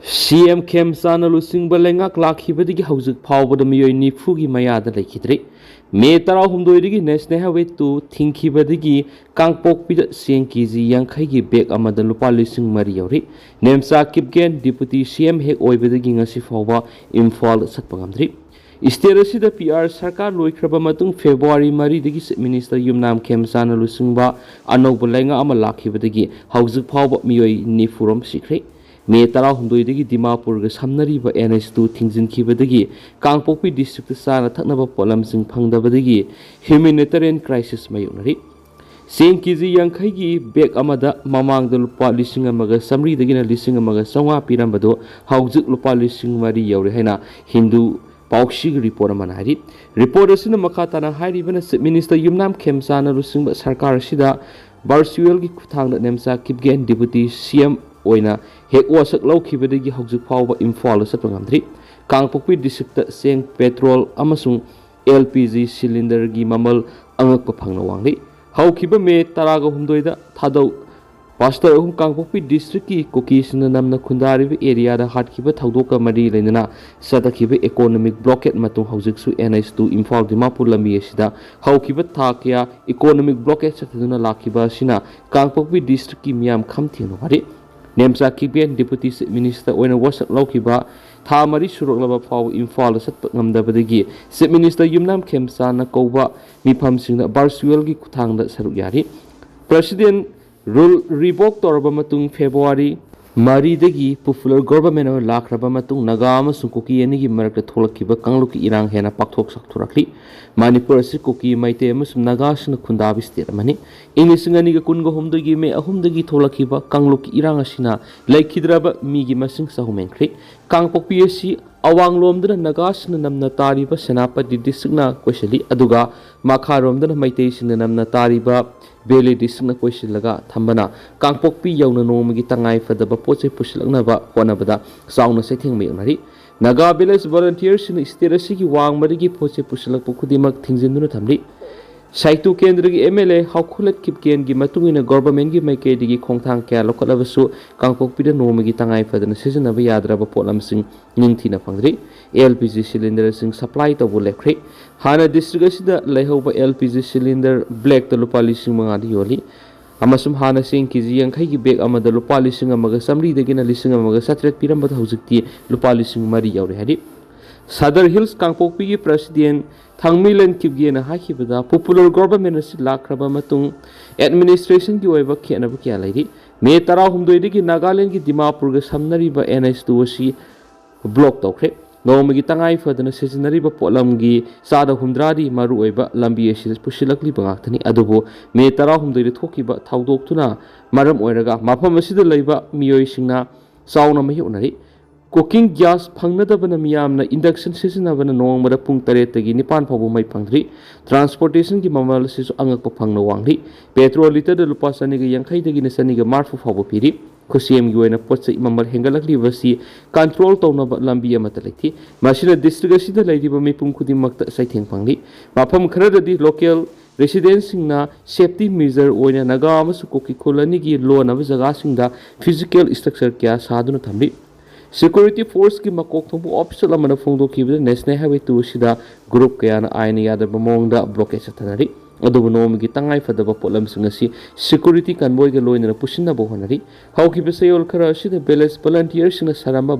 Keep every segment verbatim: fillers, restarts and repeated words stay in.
ꯁꯤ ꯑꯦꯝ ꯈꯦꯝꯆꯥꯟꯅ ꯂꯨꯆꯤꯡꯕ ꯂꯩꯉꯥꯛ ꯂꯥꯛꯈꯤꯕꯗꯒꯤ ꯍꯧꯖꯤꯛ ꯐꯥꯎꯕꯗ ꯃꯤꯑꯣꯏ ꯅꯤꯐꯨꯒꯤ ꯃꯌꯥꯗ ꯂꯩꯈꯤꯗ꯭ꯔꯤ꯫ ꯃꯦ ꯇꯔꯥꯍꯨꯝꯗꯣꯏꯗꯒꯤ National Highway two ꯊꯤꯡꯈꯤꯕꯗꯒꯤ ꯀꯥꯡꯄꯣꯛꯄꯤꯗ ꯆꯦꯡ ꯀꯦ ꯖꯤ ꯌꯥꯡꯈꯩꯒꯤ bag ꯑꯃꯗ ꯂꯨꯄꯥ ꯂꯤꯁꯤꯡ ꯃꯔꯤ ꯌꯧꯔꯤ꯫ Nemcha Kipgen Deputy C M ꯍꯦꯛ ꯑꯣꯏꯕꯗꯒꯤ ꯉꯁꯤ ꯐꯥꯎꯕ ꯏꯝꯐꯥꯜꯗ ꯆꯠꯄ ꯉꯝꯗ꯭ꯔꯤ꯫ State ꯑꯁꯤꯗ P R ꯁꯔꯀꯥꯔ ꯂꯣꯏꯈ꯭ꯔꯕ ꯃꯇꯨꯡ February ꯃꯔꯤꯗꯒꯤ Chief Minister ꯌꯨꯝꯅꯥꯝ ꯈꯦꯝꯆꯥꯟꯅ ꯂꯨꯆꯤꯡꯕ ꯑꯅꯧꯕ ꯂꯩꯉꯥꯛ ꯑꯃ ꯂꯥꯛꯈꯤꯕꯗꯒꯤ ꯍꯧꯖꯤꯛ ꯐꯥꯎꯕ ꯃꯤꯑꯣꯏ ꯅꯤꯐꯨꯔꯣꯝ ꯁꯤꯈ꯭ꯔꯦ꯫ ꯃꯦ ꯇꯔꯥꯍꯨꯝꯗꯣꯏꯗꯒꯤ ꯗꯤꯃꯥꯄꯨꯔꯒ ꯁꯝꯅꯔꯤꯕ N H two ꯊꯤꯡꯖꯤꯟꯈꯤꯕꯗꯒꯤ ꯀꯥꯡꯄꯣꯛꯄꯤ districtꯇ ꯆꯥꯅ ꯊꯛꯅꯕ ꯄꯣꯠꯂꯝꯁꯤꯡ ꯐꯪꯗꯕꯗꯒꯤ humanitarian crisis ꯃꯥꯌꯣꯛꯅꯔꯤ꯫ ꯆꯦꯡ ꯀꯦ ꯖꯤ ꯌꯥꯡꯈꯩꯒꯤ bag ꯑꯃꯗ ꯃꯃꯥꯡꯗ ꯂꯨꯄꯥ ꯂꯤꯁꯤꯡ ꯑꯃꯒ ꯆꯥꯃꯔꯤꯗꯒꯤꯅ ꯂꯤꯁꯤꯡ ꯑꯃꯒ ꯆꯥꯝꯃꯉꯥ ꯄꯤꯔꯝꯕꯗꯨ ꯍꯧꯖꯤꯛ ꯂꯨꯄꯥ ꯂꯤꯁꯤꯡ ꯃꯔꯤ ꯌꯧꯔꯦ ꯍꯥꯏꯅ ꯍꯤꯟꯗꯨ ꯄꯥꯎꯁꯤꯒꯤ report ꯑꯃꯅ ꯍꯥꯏꯔꯤ꯫ Report ꯑꯁꯤꯅ ꯃꯈꯥ ꯇꯥꯅ ꯍꯥꯏꯔꯤꯕꯅ, Chief Minister ꯌꯨꯝꯅꯥꯝ ꯈꯦꯝꯆꯥꯟꯅ ꯂꯨꯆꯤꯡꯕ ꯁꯔꯀꯥꯔ ꯑꯁꯤꯗ virtualꯒꯤ ꯈꯨꯠꯊꯥꯡꯗ Nemcha Kipgen Deputy C M ꯑꯣꯏꯅ ꯍꯦꯛ ꯋꯥꯁꯛ ꯂꯧꯈꯤꯕꯗꯒꯤ ꯍꯧꯖꯤꯛ ꯐꯥꯎꯕ ꯏꯝꯐꯥꯜꯗ ꯆꯠꯄ ꯉꯝꯗ꯭ꯔꯤ꯫ ꯀꯥꯡꯄꯣꯛꯄꯤ districtꯇ ꯆꯦꯡ, petrol ꯑꯃꯁꯨꯡ L P G cylinderꯒꯤ ꯃꯃꯜ ꯑꯉꯛꯄ ꯐꯪꯅ ꯋꯥꯡꯂꯤ꯫ ꯍꯧꯈꯤꯕ ꯃꯦ ꯇꯔꯥꯒ ꯍꯨꯝꯗꯣꯏꯗ ꯊꯥꯗꯧ pastor ꯑꯍꯨꯝ ꯀꯥꯡꯄꯣꯛꯄꯤ districtꯀꯤ ꯀꯨꯀꯤꯁꯤꯡꯅ ꯅꯝꯅ ꯈꯨꯟꯗꯥꯔꯤꯕ areaꯗ ꯍꯥꯠꯈꯤꯕ ꯊꯧꯗꯣꯛꯀ ꯃꯔꯤ ꯂꯩꯅꯅ ꯆꯠꯊꯈꯤꯕ economic blockade ꯃꯇꯨꯡ ꯍꯧꯖꯤꯛꯁꯨ N H two Imphal Dimapur ꯂꯝꯕꯤ ꯑꯁꯤꯗ ꯍꯧꯈꯤꯕ ꯊꯥ ꯀꯌꯥ economic blockade ꯆꯠꯊꯗꯨꯅ ꯂꯥꯛꯈꯤꯕ ꯑꯁꯤꯅ ꯀꯥꯡꯄꯣꯛꯄꯤ districtꯀꯤ ꯃꯤꯌꯥꯝ ꯈꯝ ꯊꯦꯡꯅ ꯋꯥꯔꯤ꯫ Nemcha Kipgen Deputy Chief Minister ꯑꯣꯏꯅ ꯋꯥꯁꯛ ꯂꯧꯈꯤꯕ ꯊꯥ ꯃꯔꯤ ꯁꯨꯔꯛꯂꯕ ꯐꯥꯎꯕ ꯏꯝꯐꯥꯜꯗ ꯆꯠꯄ ꯉꯝꯗꯕꯗꯒꯤ Chief Minister ꯌꯨꯝꯅꯥꯝ ꯈꯦꯝꯆꯥꯟꯅ ꯀꯧꯕ ꯃꯤꯐꯝꯁꯤꯡꯗ virtualꯒꯤ ꯈꯨꯠꯊꯥꯡꯗ ꯁꯔꯨꯛ ꯌꯥꯔꯤ꯫ President rule revoke ꯇꯧꯔꯕ ꯃꯇꯨꯡ February ꯃꯔꯤꯗꯒꯤ popular government ꯑꯃ ꯂꯥꯛꯈ꯭ꯔꯕ ꯃꯇꯨꯡ ꯅꯥꯒꯥ ꯑꯃꯁꯨꯡ ꯀꯨꯀꯤ ꯑꯅꯤꯒꯤ ꯃꯔꯛꯇ ꯊꯣꯛꯂꯛꯈꯤꯕ ꯀꯥꯡꯂꯨꯞꯀꯤ ꯏꯔꯥꯡ ꯍꯦꯟꯅ ꯄꯥꯛꯊꯣꯛ ꯆꯥꯎꯊꯣꯔꯛꯂꯤ꯫ ꯃꯅꯤꯄꯨꯔ ꯑꯁꯤ ꯀꯨꯀꯤ, ꯃꯩꯇꯩ ꯑꯃꯁꯨꯡ ꯅꯥꯒꯥꯁꯤꯡꯅ ꯈꯨꯟꯗꯥꯕ state ꯑꯃꯅꯤ꯫ ꯏꯪ ꯂꯤꯁꯤꯡ ꯑꯅꯤꯒ ꯀꯨꯟꯒ ꯍꯨꯝꯗꯣꯏꯒꯤ ꯃꯦ ꯑꯍꯨꯝꯗꯒꯤ ꯊꯣꯛꯂꯛꯈꯤꯕ ꯀꯥꯡꯂꯨꯞꯀꯤ ꯏꯔꯥꯡ ꯑꯁꯤꯅ ꯂꯩꯈꯤꯗ꯭ꯔꯕ ꯃꯤꯒꯤ ꯃꯁꯤꯡ ꯆꯍꯨꯝ ꯍꯦꯟꯈ꯭ꯔꯦ꯫ ꯀꯥꯡꯄꯣꯛꯄꯤ ꯑꯁꯤ ꯑꯋꯥꯡꯂꯣꯝꯗꯅ ꯅꯥꯒꯥꯁꯤꯡꯅ ꯅꯝꯅ ꯇꯥꯔꯤꯕ ꯁꯦꯅꯥꯄꯇꯤ districtꯅ ꯀꯣꯏꯁꯤꯜꯂꯤ, ꯑꯗꯨꯒ ꯃꯈꯥꯔꯣꯝꯗꯅ ꯃꯩꯇꯩꯁꯤꯡꯅ ꯅꯝꯅ ꯇꯥꯔꯤꯕ ꯕꯦꯂꯤ districtꯅ ꯀꯣꯏꯁꯤꯜꯂꯒ ꯊꯝꯕꯅ ꯀꯥꯡꯄꯣꯛꯄꯤ ꯌꯧꯅ ꯅꯣꯡꯃꯒꯤ ꯇꯉꯥꯏ ꯐꯗꯕ ꯄꯣꯠ ꯆꯩ ꯄꯨꯁꯤꯜꯂꯛꯅꯕ ꯍꯣꯠꯅꯕꯗ ꯆꯥꯎꯅ ꯆꯩꯊꯦꯡ ꯃꯥꯌꯣꯛꯅꯔꯤ꯫ ꯅꯥꯒꯥ village volunteerꯁꯤꯡꯅ state ꯑꯁꯤꯒꯤ ꯋꯥꯡꯃꯗꯒꯤ ꯄꯣꯠ ꯆꯩ ꯄꯨꯁꯤꯜꯂꯛꯄ ꯈꯨꯗꯤꯡꯃꯛ ꯊꯤꯡꯖꯤꯟꯗꯨꯅ ꯊꯝꯂꯤ꯫ ꯁꯥꯏꯇꯨ ꯀꯦꯟꯗ꯭ꯔꯒꯤ M L A ꯍꯥꯎꯈꯨꯂꯠ ꯈꯤꯞꯀꯦꯟꯒꯤ ꯃꯇꯨꯡ ꯏꯟꯅ ꯒꯣꯚꯔꯟꯃꯦꯟꯠꯀꯤ ꯃꯥꯏꯀꯩꯗꯒꯤ ꯈꯣꯡꯊꯥꯡ ꯀꯌꯥ ꯂꯧꯈꯠꯂꯕꯁꯨ ꯀꯥꯡꯄꯣꯛꯄꯤꯗ ꯅꯣꯡꯃꯒꯤ ꯇꯉꯥꯏ ꯐꯗꯅ ꯁꯤꯖꯤꯟꯅꯕ ꯌꯥꯗ꯭ꯔꯕ ꯄꯣꯠꯂꯝꯁꯤꯡ ꯅꯤꯡꯊꯤꯅ ꯐꯪꯗ꯭ꯔꯤ꯫ L P G cylinderꯁꯤꯡ supply ꯇꯧꯕ ꯂꯦꯞꯈ꯭ꯔꯦ꯫ ꯍꯥꯟꯅ district ꯑꯁꯤꯗ ꯂꯩꯍꯧꯕ L P G cylinder blackꯇ ꯂꯨꯄꯥ ꯂꯤꯁꯤꯡ ꯃꯉꯥꯗ ꯌꯣꯜꯂꯤ꯫ ꯑꯃꯁꯨꯡ ꯍꯥꯟꯅ ꯆꯦꯡ KG ꯌꯥꯡꯈꯩꯒꯤ bag ꯑꯃꯗ ꯂꯨꯄꯥ ꯂꯤꯁꯤꯡ ꯑꯃꯒ ꯆꯥꯃꯔꯤꯗꯒꯤꯅ ꯂꯤꯁꯤꯡ ꯑꯃꯒ ꯆꯥꯇ꯭ꯔꯦꯠ ꯄꯤꯔꯝꯕꯗ ꯍꯧꯖꯤꯛꯇꯤ ꯂꯨꯄꯥ ꯂꯤꯁꯤꯡ ꯃꯔꯤ ꯌꯧꯔꯦ ꯍꯥꯏꯔꯤ꯫ ꯁꯗꯔ ꯍꯤꯜꯁ ꯀꯥꯡꯄꯣꯛꯄꯤꯒꯤ president ꯊꯥꯡꯃꯩꯂꯟ ꯀꯤꯞꯒꯦꯅ ꯍꯥꯏꯈꯤꯕꯗ, popular government ꯑꯁꯤ ꯂꯥꯛꯈ꯭ꯔꯕ ꯃꯇꯨꯡ administrationꯒꯤ ꯑꯣꯏꯕ ꯈꯦꯠꯅꯕ ꯀꯌꯥ ꯂꯩꯔꯤ꯫ ꯃꯦ ꯇꯔꯥꯍꯨꯝꯗꯣꯏꯗꯒꯤ ꯅꯥꯒꯥꯂꯦꯟꯒꯤ ꯗꯤꯃꯥꯄꯨꯔꯒ ꯁꯝꯅꯔꯤꯕ N H two ꯑꯁꯤ block ꯇꯧꯈ꯭ꯔꯦ꯫ ꯅꯣꯡꯃꯒꯤ ꯇꯉꯥꯏ ꯐꯗꯅ ꯁꯤꯖꯤꯟꯅꯔꯤꯕ ꯄꯣꯠꯂꯝꯒꯤ ꯆꯥꯗ ꯍꯨꯝꯗ꯭ꯔꯥꯗꯤ ꯃꯔꯨꯑꯣꯏꯕ ꯂꯝꯕꯤ ꯑꯁꯤꯗ ꯄꯨꯁꯤꯜꯂꯛꯂꯤꯕ ꯉꯥꯛꯇꯅꯤ꯫ ꯑꯗꯨꯕꯨ ꯃꯦ ꯇꯔꯥꯍꯨꯝꯗꯣꯏꯗ ꯊꯣꯛꯈꯤꯕ ꯊꯧꯗꯣꯛꯇꯨꯅ ꯃꯔꯝ ꯑꯣꯏꯔꯒ ꯃꯐꯝ ꯑꯁꯤꯗ ꯂꯩꯕ ꯃꯤꯑꯣꯏꯁꯤꯡꯅ ꯆꯥꯎꯅ ꯃꯥꯌꯣꯛꯅꯔꯤ꯫ Cooking gas ꯐꯪꯅꯗꯕꯅ ꯃꯤꯌꯥꯝꯅ induction ꯁꯤꯖꯤꯟꯅꯕꯅ ꯅꯣꯡꯃꯗ ꯄꯨꯡ ꯇꯔꯦꯠꯇꯒꯤ ꯅꯤꯄꯥꯟ ꯐꯥꯎꯕ ꯃꯩ ꯐꯪꯗ꯭ꯔꯤ꯫ Transportationꯒꯤ ꯃꯃꯜ ꯑꯁꯤꯁꯨ ꯑꯉꯛꯄ ꯐꯪꯅ ꯋꯥꯡꯂꯤ꯫ Petrol litre ꯗ ꯂꯨꯄꯥ ꯆꯅꯤꯒ ꯌꯥꯡꯈꯩꯗꯒꯤꯅ ꯆꯅꯤꯒ ꯃꯔꯤꯐꯨ ꯐꯥꯎꯕ ꯄꯤꯔꯤ꯫ ꯈꯨꯠꯁꯦꯝꯒꯤ ꯑꯣꯏꯅ ꯄꯣꯠ ꯆꯩ ꯃꯃꯜ ꯍꯦꯟꯒꯠꯂꯛꯂꯤꯕ ꯑꯁꯤ control ꯇꯧꯅꯕ ꯂꯝꯕꯤ ꯑꯃꯠꯇ ꯂꯩꯇꯦ꯫ ꯃꯁꯤꯅ district ꯑꯁꯤꯗ ꯂꯩꯔꯤꯕ ꯃꯤꯄꯨꯝ ꯈꯨꯗꯤꯡꯃꯛꯇ ꯆꯩꯊꯦꯡ ꯐꯪꯂꯤ꯫ ꯃꯐꯝ ꯈꯔꯗꯗꯤ local residentꯁꯤꯡꯅ safety measure ꯑꯣꯏꯅ ꯅꯥꯒꯥ ꯑꯃꯁꯨꯡ ꯀꯨꯀꯤ ꯈꯨꯜ ꯑꯅꯤꯒꯤ ꯂꯣꯟꯅꯕ ꯖꯒꯥꯁꯤꯡꯗ physical structure ꯀꯌꯥ ꯁꯥꯗꯨꯅ ꯊꯝꯂꯤ꯫ Security forceꯀꯤ ꯃꯀꯣꯛ ꯊꯣꯡꯕ official ꯑꯃꯅ ꯐꯣꯡꯗꯣꯛꯈꯤꯕꯗ National Highway two ꯑꯁꯤꯗ group ꯀꯌꯥꯅ ꯑꯥꯏꯟꯅ ꯌꯥꯗꯕ ꯃꯑꯣꯡꯗ blockade ꯆꯠꯊꯅꯔꯤ꯫ ꯑꯗꯨꯕꯨ ꯅꯣꯡꯃꯒꯤ ꯇꯉꯥꯏ ꯐꯗꯕ ꯄꯣꯠꯂꯝꯁꯤꯡ ꯑꯁꯤ security convoyꯒ ꯂꯣꯏꯅꯅ ꯄꯨꯁꯤꯟꯅꯕ ꯍꯣꯠꯅꯔꯤ꯫ ꯍꯧꯈꯤꯕ ꯆꯌꯣꯜ ꯈꯔ ꯑꯁꯤꯗ village volunteerꯁꯤꯡꯅ ꯁꯥꯔꯝꯕ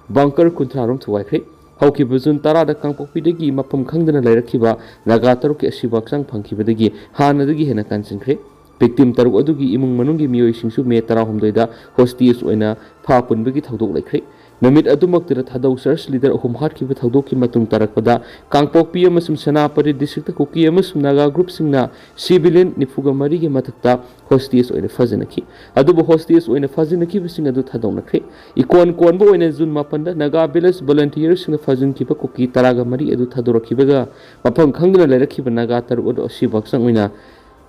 bunker ꯀꯨꯟꯊ꯭ꯔꯥ ꯔꯣꯝ ꯊꯨꯒꯥꯏꯈ꯭ꯔꯦ꯫ ꯍꯧꯈꯤꯕ ꯖꯨꯟ ꯇꯔꯥꯗ ꯀꯥꯡꯄꯣꯛꯄꯤꯗꯒꯤ ꯃꯐꯝ ꯈꯪꯗꯅ ꯂꯩꯔꯛꯈꯤꯕ ꯅꯥꯒꯥ ꯇꯔꯨꯛꯀꯤ ꯑꯁꯤꯕ ꯍꯛꯆꯥꯡ ꯐꯪꯈꯤꯕꯗꯒꯤ ꯍꯥꯟꯅꯗꯒꯤ ꯍꯦꯟꯅ ꯀꯟꯁꯤꯟꯈ꯭ꯔꯦ꯫ Victim ꯇꯔꯨꯛ ꯑꯗꯨꯒꯤ ꯏꯃꯨꯡ ꯃꯅꯨꯡꯒꯤ ꯃꯤꯑꯣꯏꯁꯤꯡꯁꯨ ꯃꯦ ꯇꯔꯥꯍꯨꯝꯗꯣꯏꯗ hostage ꯑꯣꯏꯅ ꯐꯥ ꯄꯨꯟꯕꯒꯤ ꯊꯧꯗꯣꯛ ꯂꯩꯈ꯭ꯔꯦ꯫ ꯅꯨꯃꯤꯠ ꯑꯗꯨꯃꯛꯇꯗ ꯊꯥꯗꯧ church leader ꯑꯍꯨꯝ ꯍꯥꯠꯈꯤꯕ ꯊꯧꯗꯣꯛꯀꯤ ꯃꯇꯨꯡ ꯇꯥꯔꯛꯄꯗ ꯀꯥꯡꯄꯣꯛꯄꯤ ꯑꯃꯁꯨꯡ ꯁꯦꯅꯥꯄꯇꯤ districtꯇ ꯀꯨꯀꯤ ꯑꯃꯁꯨꯡ ꯅꯥꯒꯥ groupꯁꯤꯡꯅ civilian ꯅꯤꯐꯨꯒ ꯃꯔꯤꯒꯤ ꯃꯊꯛꯇ hostage ꯑꯣꯏꯅ ꯐꯥꯖꯤꯟꯅꯈꯤ꯫ ꯑꯗꯨꯕꯨ hostage ꯑꯣꯏꯅ ꯐꯥꯖꯤꯟꯅꯈꯤꯕꯁꯤꯡ ꯑꯗꯨ ꯊꯥꯗꯣꯛꯅꯈ꯭ꯔꯦ꯫ ꯏꯀꯣꯟ ꯀꯣꯟꯕ ꯑꯣꯏꯅ ꯖꯨꯟ ꯃꯥꯄꯟꯗ ꯅꯥꯒꯥ village volunteerꯁꯤꯡꯅ ꯐꯥꯖꯤꯟꯈꯤꯕ ꯀꯨꯀꯤ ꯇꯔꯥꯒ ꯃꯔꯤ ꯑꯗꯨ ꯊꯥꯗꯣꯔꯛꯈꯤꯕꯒ ꯃꯐꯝ ꯈꯪꯗꯅ ꯂꯩꯔꯛꯈꯤꯕ ꯅꯥꯒꯥ ꯇꯔꯨꯛ ꯑꯗꯨ ꯑꯁꯤꯕ ꯍꯛꯆꯥꯡ ꯑꯣꯏꯅ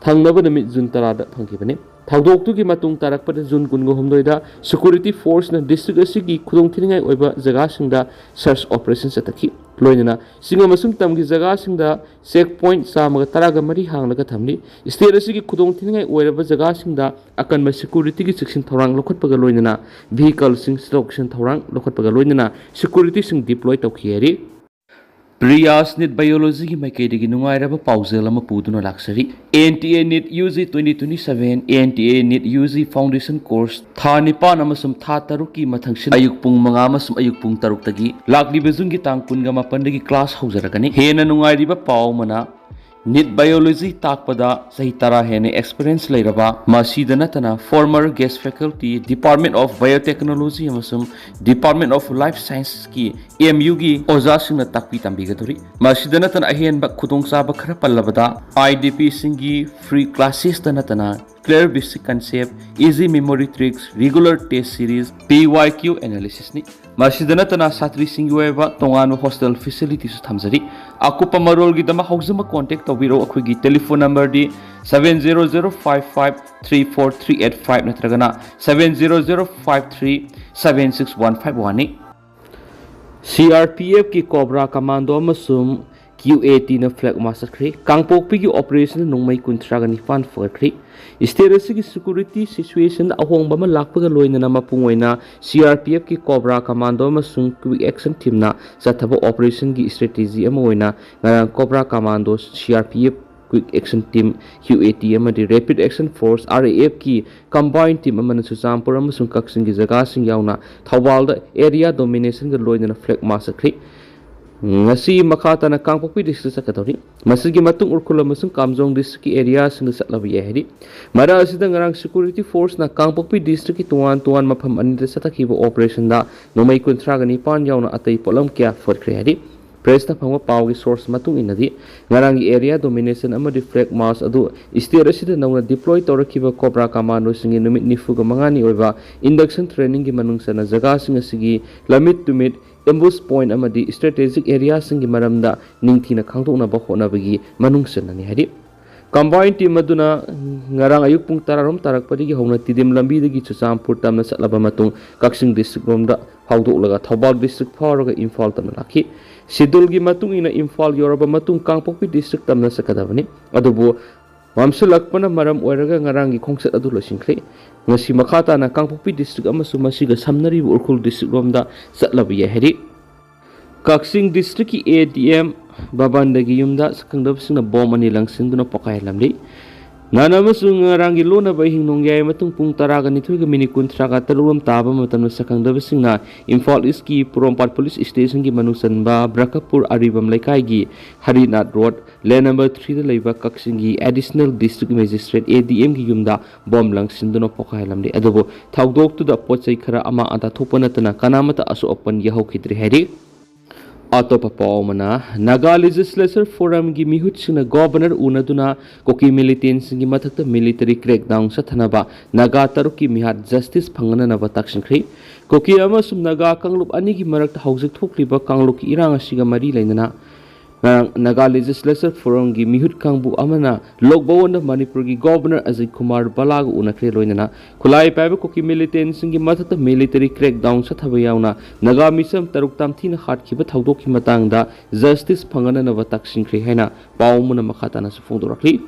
ꯊꯪꯅꯕ ꯅꯨꯃꯤꯠ ꯖꯨꯟ ꯇꯔꯥꯗ ꯐꯪꯈꯤꯕꯅꯤ꯫ ꯊꯧꯗꯣꯛꯇꯨꯒꯤ ꯃꯇꯨꯡ ꯇꯥꯔꯛꯄꯗ ꯖꯨꯟ ꯀꯨꯟꯒ ꯍꯨꯝꯗꯣꯏꯗ security forceꯅ district ꯑꯁꯤꯒꯤ ꯈꯨꯗꯣꯡꯊꯤꯅꯤꯡꯉꯥꯏ ꯑꯣꯏꯕ ꯖꯒꯥꯁꯤꯡꯗ search operation ꯆꯠꯊꯈꯤ꯫ ꯂꯣꯏꯅꯅ ꯆꯤꯡ ꯑꯃꯁꯨꯡ ꯇꯝꯒꯤ ꯖꯒꯥꯁꯤꯡꯗ ꯆꯦꯛ ꯄꯣꯏꯟꯠ ꯆꯥꯝꯃꯒ ꯇꯔꯥꯒ ꯃꯔꯤ ꯍꯥꯡꯂꯒ ꯊꯝꯂꯤ꯫ ꯁ꯭ꯇꯦꯠ ꯑꯁꯤꯒꯤ ꯈꯨꯗꯣꯡ ꯊꯤꯅꯤꯡꯉꯥꯏ ꯑꯣꯏꯔꯕ ꯖꯒꯥꯁꯤꯡꯗ ꯑꯀꯟꯕ ꯁꯦꯀ꯭ꯌꯨꯔꯤꯇꯤꯒꯤ ꯆꯦꯛꯁꯤꯟ ꯊꯧꯔꯥꯡ ꯂꯧꯈꯠꯄꯒ ꯂꯣꯏꯅꯅ ꯚꯤꯍꯤꯀꯜꯁꯤꯡ ꯆꯠꯊꯣꯛ ꯆꯠꯁꯤꯟ ꯊꯧꯔꯥꯡ ꯂꯧꯈꯠꯄꯒ ꯂꯣꯏꯅꯅ ꯁꯦꯀ꯭ꯌꯨꯔꯤꯇꯤꯁꯤꯡ ꯗꯤꯄ꯭ꯂꯣꯏ ꯇꯧꯈꯤ ꯍꯥꯏꯔꯤ꯫ ꯄ꯭ꯔꯤꯌꯥꯁ ꯅꯤꯠ ꯕꯥꯏꯑꯣꯂꯣꯖꯤꯒꯤ ꯃꯥꯏꯀꯩꯗꯒꯤ ꯅꯨꯡꯉꯥꯏꯔꯕ ꯄꯥꯎꯖꯦꯜ ꯑꯃ ꯄꯨꯗꯨꯅ ꯂꯥꯛꯆꯔꯤ꯫ N T A NEET U G twenty twenty seven, N T A NEET U G foundation course ꯊꯥ ꯅꯤꯄꯥꯟ ꯑꯃꯁꯨꯡ ꯊꯥ ꯇꯔꯨꯛꯀꯤ ꯃꯊꯪꯁꯤꯗ ꯑꯌꯨꯛ ꯄꯨꯡ ꯃꯉꯥ ꯑꯃꯁꯨꯡ ꯑꯌꯨꯛ ꯄꯨꯡ ꯇꯔꯨꯛꯇꯒꯤ ꯂꯥꯛꯂꯤꯕ ꯖꯨꯟꯒꯤ ꯇꯥꯡ ꯀꯨꯟꯒ ꯃꯥꯄꯟꯗꯒꯤ ꯀ꯭ꯂꯥꯁ ꯍꯧꯖꯔꯒꯅꯤ꯫ ꯍꯦꯟꯅ ꯅꯨꯡꯉꯥꯏꯔꯤꯕ ꯄꯥꯎ ꯑꯃꯅ, ꯅꯤꯠ ꯕꯥꯏꯑꯣꯂꯣꯖꯤ ꯇꯥꯛꯄꯗ ꯆꯍꯤ ꯇꯔꯥ ꯍꯦꯟꯅ ꯑꯦꯛꯁꯄꯤꯔꯤꯌꯦꯟꯁ ꯂꯩꯔꯕ, ꯃꯁꯤꯗ ꯅꯠꯇꯅ former guest faculty, Department of Biotechnology ꯑꯃꯁꯨꯡ Department of Life Scienceꯀꯤ ꯑꯦꯝ ꯌꯨꯒꯤ ꯑꯣꯖꯥꯁꯤꯡꯅ ꯇꯥꯛꯄꯤ ꯇꯝꯕꯤꯒꯗꯧꯔꯤ꯫ ꯃꯁꯤꯗ ꯅꯠꯇꯅ ꯑꯍꯦꯟꯕ ꯈꯨꯗꯣꯡꯆꯥꯕ ꯈꯔ ꯄꯜꯂꯕꯗ, ꯑꯥꯏ ꯗꯤ ꯄꯤꯁꯤꯡꯒꯤ free classes ꯇ ꯅꯠꯇꯅ clear basic concept, easy memory tricks, regular test series, P Y Q analysisꯅꯤ꯫ ꯃꯁꯤꯗ ꯅꯠꯇꯅ ꯁꯥꯇ꯭ꯔꯤꯁꯤꯡꯒꯤ ꯑꯣꯏꯕ ꯇꯣꯉꯥꯟꯕ ꯍꯣꯁꯇꯦꯜ ꯐꯦꯁꯤꯂꯤꯇꯤꯁꯨ ꯊꯝꯖꯔꯤ꯫ ꯑꯀꯨꯞꯄ ꯃꯔꯣꯜꯒꯤꯗꯃꯛ ꯍꯧꯖꯤꯛꯃꯛ ꯀꯣꯟꯇꯦꯛ ꯇꯧꯕꯤꯔꯛꯎ꯫ ꯑꯩꯈꯣꯏꯒꯤ telephone ꯅꯝꯕꯔꯗꯤ seven zero zero five five three four three eight five ꯅꯠꯇ꯭ꯔꯒꯅ seven zero zero five three seven six one five one ꯅꯤ꯫ ꯁꯤ ꯑꯥꯔ ꯄꯤ ꯑꯦꯐꯀꯤ ꯀꯣꯕ꯭ꯔꯥ ꯀꯃꯥꯟꯗꯣ ꯑꯃꯁꯨꯡ ꯀ꯭ꯌꯨ ꯑꯦ ꯇꯤꯅ ꯐ꯭ꯂꯦꯒ ꯃꯥꯔꯆ ꯆꯠꯈ꯭ꯔꯦ꯫ ꯀꯥꯡꯄꯣꯛꯄꯤꯒꯤ operation ꯅꯣꯡꯃꯩ ꯀꯨꯟꯊ꯭ꯔꯥꯒ ꯅꯤꯄꯥꯟ ꯐꯒꯠꯈ꯭ꯔꯦ꯫ ꯁ꯭ꯇꯦꯠ ꯑꯁꯤꯒꯤ ꯁꯦꯀ꯭ꯌꯨꯔꯤꯇꯤ ꯁꯤꯆꯨꯋꯦꯁꯟꯗ ꯑꯍꯣꯡꯕ ꯑꯃ ꯂꯥꯛꯄꯒ ꯂꯣꯏꯅꯅ ꯃꯄꯨꯡ ꯑꯣꯏꯅ ꯁꯤ ꯑꯥꯔ ꯄꯤ ꯑꯦꯐꯀꯤ ꯀꯣꯕ꯭ꯔꯥ ꯀꯃꯥꯟꯗꯣ ꯑꯃꯁꯨꯡ ꯀ꯭ꯋꯤꯛ ꯑꯦꯛꯁꯟ ꯇꯤꯝꯅ ꯆꯠꯊꯕ ꯑꯣꯄꯔꯦꯁꯟꯒꯤ ꯁ꯭ꯇ꯭ꯔꯦꯇꯦꯖꯤ ꯑꯃ ꯑꯣꯏꯅ ꯉꯔꯥꯡ cobra commando, C R P F quick action team, Q A T ꯑꯃꯗꯤ rapid action force, R A ꯑꯦꯐꯀꯤ ꯀꯝꯕꯥꯏꯟ ꯇꯤꯝ ꯑꯃꯅ ꯆꯨꯔꯆꯥꯟꯄꯨꯔ ꯑꯃꯁꯨꯡ ꯀꯛꯆꯤꯡꯒꯤ ꯖꯒꯥꯁꯤꯡ ꯌꯥꯎꯅ ꯊꯧꯕꯥꯜꯗ ꯑꯦꯔꯤꯌꯥ ꯗꯣꯃꯤꯅꯦꯁꯟꯒ ꯂꯣꯏꯅꯅ ꯐ꯭ꯂꯦꯒ ꯃꯥꯔꯆ ꯆꯠꯈ꯭ꯔꯤ꯫ ꯉꯁꯤ ꯃꯈꯥ ꯇꯥꯅ ꯀꯥꯡꯄꯣꯛꯄꯤ ꯗꯤꯁꯇ꯭ꯔꯤꯛꯇ ꯆꯠꯀꯗꯧꯔꯤ꯫ ꯃꯁꯤꯒꯤ ꯃꯇꯨꯡ ꯎꯈ꯭ꯔꯨꯜ ꯑꯃꯁꯨꯡ ꯀꯥꯝꯖꯣꯡ ꯗꯤꯁꯇ꯭ꯔꯤꯛꯀꯤ ꯑꯦꯔꯤꯌꯥꯁꯤꯡꯗ ꯆꯠꯂꯕ ꯌꯥꯏ ꯍꯥꯏꯔꯤ꯫ ꯃꯔꯛ ꯑꯁꯤꯗ ꯉꯔꯥꯡ ꯁꯦꯀ꯭ꯌꯨꯔꯤꯇꯤ ꯐꯣꯔꯁꯅ ꯀꯥꯡꯄꯣꯛꯄꯤ ꯗꯤꯁꯇ꯭ꯔꯤꯛꯀꯤ ꯇꯣꯉꯥꯟ ꯇꯣꯉꯥꯟ ꯃꯐꯝ ꯑꯅꯤꯗ ꯆꯠꯊꯈꯤꯕ ꯑꯣꯄꯔꯦꯁꯟꯗ ꯅꯣꯡꯃꯩ ꯀꯨꯟꯊ꯭ꯔꯥꯒ ꯅꯤꯄꯥꯟ ꯌꯥꯎꯅ ꯑꯇꯩ ꯄꯣꯠꯂꯝ ꯀꯌꯥ ꯐꯒꯠꯈ꯭ꯔꯦ ꯍꯥꯏꯔꯤ꯫ ꯄ꯭ꯔꯦꯁꯇ ꯐꯪꯕ ꯄꯥꯎꯒꯤ ꯁꯣꯔꯁ ꯃꯇꯨꯡ ꯏꯟꯅꯗꯤ, ꯉꯔꯥꯡꯒꯤ ꯑꯦꯔꯤꯌꯥ ꯗꯣꯃꯤꯅꯦꯁꯟ ꯑꯃꯗꯤ ꯐ꯭ꯂꯦꯒ ꯃꯥꯔꯆ ꯑꯗꯨ ꯁ꯭ꯇꯦꯠ ꯑꯁꯤꯗ ꯅꯧꯅ ꯗꯤꯄ꯭ꯂꯣꯏ ꯇꯧꯔꯛꯈꯤꯕ ꯀꯣꯕ꯭ꯔꯥ ꯀꯃꯥꯟꯗꯣꯁꯤꯡꯒꯤ ꯅꯨꯃꯤꯠ ꯅꯤꯐꯨꯒ ꯃꯉꯥꯅꯤ ꯑꯣꯏꯕ ꯏꯟꯗꯛꯁꯟ ꯇ꯭ꯔꯦꯅꯤꯡꯒꯤ ꯃꯅꯨꯡ ꯆꯟꯅ ꯖꯒꯥꯁꯤꯡ ꯑꯁꯤꯒꯤ ꯂꯝꯃꯤꯠ ꯇꯨꯃꯤꯠ, ꯑꯦꯝꯕꯨꯁ ꯄꯣꯏꯟꯠ ꯑꯃꯗꯤ ꯁ꯭ꯇ꯭ꯔꯦꯇꯦꯖꯤꯛ ꯑꯦꯔꯤꯌꯥꯁꯤꯡꯒꯤ ꯃꯔꯝꯗ ꯅꯤꯡꯊꯤꯅ ꯈꯪꯗꯣꯛꯅꯕ ꯍꯣꯠꯅꯕꯒꯤ ꯃꯅꯨꯡ ꯆꯟꯅꯅꯤ ꯍꯥꯏꯔꯤ꯫ Combined team ꯑꯗꯨꯅ ꯉꯔꯥꯡ ꯑꯌꯨꯛ ꯄꯨꯡ ꯇꯔꯥꯔꯣꯝ ꯇꯥꯔꯛꯄꯗꯒꯤ ꯍꯧꯅ ꯇꯤꯗꯤꯝ ꯂꯝꯕꯤꯗꯒꯤ ꯆꯨꯔꯆꯥꯟꯄꯨꯔ ꯇꯝꯅ ꯆꯠꯂꯕ ꯃꯇꯨꯡ ꯀꯛꯆꯤꯡ district ꯔꯣꯝꯗ ꯐꯥꯎꯗꯣꯛꯂꯒ ꯊꯧꯕꯥꯜ district ꯐꯥꯎꯔꯒ ꯏꯝꯐꯥꯜ ꯇꯝꯅ ꯂꯥꯛꯈꯤ꯫ Schedule ꯒꯤ ꯃꯇꯨꯡ ꯏꯟꯅ ꯏꯝꯐꯥꯜ ꯌꯧꯔꯕ ꯃꯇꯨꯡ ꯀꯥꯡꯄꯣꯛꯄꯤ district ꯇꯝꯅ ꯆꯠꯀꯗꯕꯅꯤ꯫ ꯑꯗꯨꯕꯨ ꯃꯝꯁꯤꯜꯂꯛꯄꯅ ꯃꯔꯝ ꯑꯣꯏꯔꯒ ꯉꯔꯥꯡꯒꯤ ꯈꯣꯡꯆꯠ ꯑꯗꯨ ꯂꯣꯏꯁꯤꯟꯈ꯭ꯔꯦ꯫ ꯉꯁꯤ ꯃꯈꯥ ꯇꯥꯅ ꯀꯥꯡꯄꯣꯛꯄꯤ district ꯑꯃꯁꯨꯡ ꯃꯁꯤꯒ ꯁꯝꯅꯔꯤꯕ ꯎꯈ꯭ꯔꯨꯜ district ꯔꯣꯝꯗ ꯆꯠꯂꯕ ꯌꯥꯏ ꯍꯥꯏꯔꯤ꯫ ꯀꯛꯆꯤꯡ district ꯀꯤ A D M ꯚꯕꯟꯗꯒꯤ ꯌꯨꯝꯗ ꯁꯛꯈꯪꯗꯕꯁꯤꯡꯅ ꯕꯣꯝ ꯑꯅꯤ ꯂꯪꯁꯤꯟꯗꯨꯅ ꯄꯣꯈꯥꯏꯍꯜꯂꯝꯂꯤ꯫ ꯅꯍꯥꯟ ꯑꯃꯁꯨꯡ ꯉꯔꯥꯡꯒꯤ ꯂꯣꯟꯅꯕ ꯑꯍꯤꯡ ꯅꯣꯡꯌꯥꯏ ꯃꯇꯨꯡ ꯄꯨꯡ ꯇꯔꯥꯒ ꯅꯤꯊꯣꯏꯒ minute ꯀꯨꯟꯊ꯭ꯔꯥꯒ ꯇꯔꯨꯛ ꯔꯣꯝ ꯇꯥꯕ ꯃꯇꯝꯗ ꯁꯛꯈꯪꯗꯕꯁꯤꯡꯅ ꯏꯝꯐꯥꯜ East ꯀꯤ ꯄꯣꯔꯣꯝꯄꯥꯠ police station ꯒꯤ ꯃꯅꯨꯡ ꯆꯟꯕ ꯕ꯭ꯔꯀꯄꯨꯔ ꯑꯔꯤꯕꯝ ꯂꯩꯀꯥꯏꯒꯤ ꯍꯔꯤꯅꯥꯊ road, lane number three ꯗ ꯂꯩꯕ ꯀꯛꯆꯤꯡꯒꯤ Additional District Magistrate, A D M ꯒꯤ ꯌꯨꯝꯗ ꯕꯣꯝ ꯂꯪꯁꯤꯟꯗꯨꯅ ꯄꯣꯈꯥꯏꯍꯜꯂꯝꯂꯤ꯫ ꯑꯗꯨꯕꯨ ꯊꯧꯗꯣꯛꯇꯨꯗ ꯄꯣꯠ ꯆꯩ ꯈꯔ ꯑꯃꯥꯡ ꯑꯇꯥ ꯊꯣꯛꯄ ꯅꯠꯇꯅ ꯀꯅꯥꯃꯠꯇ ꯑꯁꯣꯛ ꯑꯄꯟ ꯌꯥꯎꯍꯧꯈꯤꯗ꯭ꯔꯦ ꯍꯥꯏꯔꯤ꯫ ꯑꯇꯣꯞꯄ ꯄꯥꯎ ꯑꯃꯅ, Naga Legislature Forum ꯒꯤ ꯃꯤꯍꯨꯠꯁꯤꯡꯅ Governor ꯎꯅꯗꯨꯅ ꯀꯨꯀꯤ militant ꯁꯤꯡꯒꯤ ꯃꯊꯛꯇ military crackdown ꯆꯠꯊꯅꯕ ꯅꯥꯒꯥ ꯇꯔꯨꯛꯀꯤ ꯃꯤꯍꯥꯠ justice ꯐꯪꯍꯟꯅꯅꯕ ꯇꯛꯁꯤꯟꯈ꯭ꯔꯤ꯫ ꯀꯨꯀꯤ ꯑꯃꯁꯨꯡ ꯅꯥꯒꯥ ꯀꯥꯡꯂꯨꯞ ꯑꯅꯤꯒꯤ ꯃꯔꯛꯇ ꯍꯧꯖꯤꯛ ꯊꯣꯛꯂꯤꯕ ꯀꯥꯡꯂꯨꯞꯀꯤ ꯏꯔꯥꯡ ꯑꯁꯤꯒ ꯃꯔꯤ ꯂꯩꯅꯅ ꯉꯔꯥꯡ Naga Legislature Forum ꯒꯤ ꯃꯤꯍꯨꯠ ꯀꯥꯡꯕꯨ ꯑꯃꯅ ꯂꯣꯛ ꯚꯋꯟꯗ ꯃꯅꯤꯄꯨꯔꯒꯤ Governor ꯑꯖꯤꯠ ꯀꯨꯃꯥꯔ ꯕꯂꯥꯒ ꯎꯅꯈ꯭ꯔꯦ꯫ ꯂꯣꯏꯅꯅ ꯈꯨꯠꯂꯥꯏ ꯄꯥꯏꯕ ꯀꯨꯀꯤ militant ꯁꯤꯡꯒꯤ ꯃꯊꯛꯇ military crackdown ꯆꯠꯊꯕ ꯌꯥꯎꯅ ꯅꯥꯒꯥ ꯃꯤꯆꯝ ꯇꯔꯨꯛ ꯇꯝꯊꯤꯅ ꯍꯥꯠꯈꯤꯕ ꯊꯧꯗꯣꯛꯀꯤ ꯃꯇꯥꯡꯗ justice ꯐꯪꯍꯟꯅꯅꯕ ꯇꯛꯁꯤꯟꯈ꯭ꯔꯦ ꯍꯥꯏꯅ ꯄꯥꯎ ꯑꯃꯅ ꯃꯈꯥ ꯇꯥꯅꯁꯨ ꯐꯣꯡꯗꯣꯔꯛꯂꯤ꯫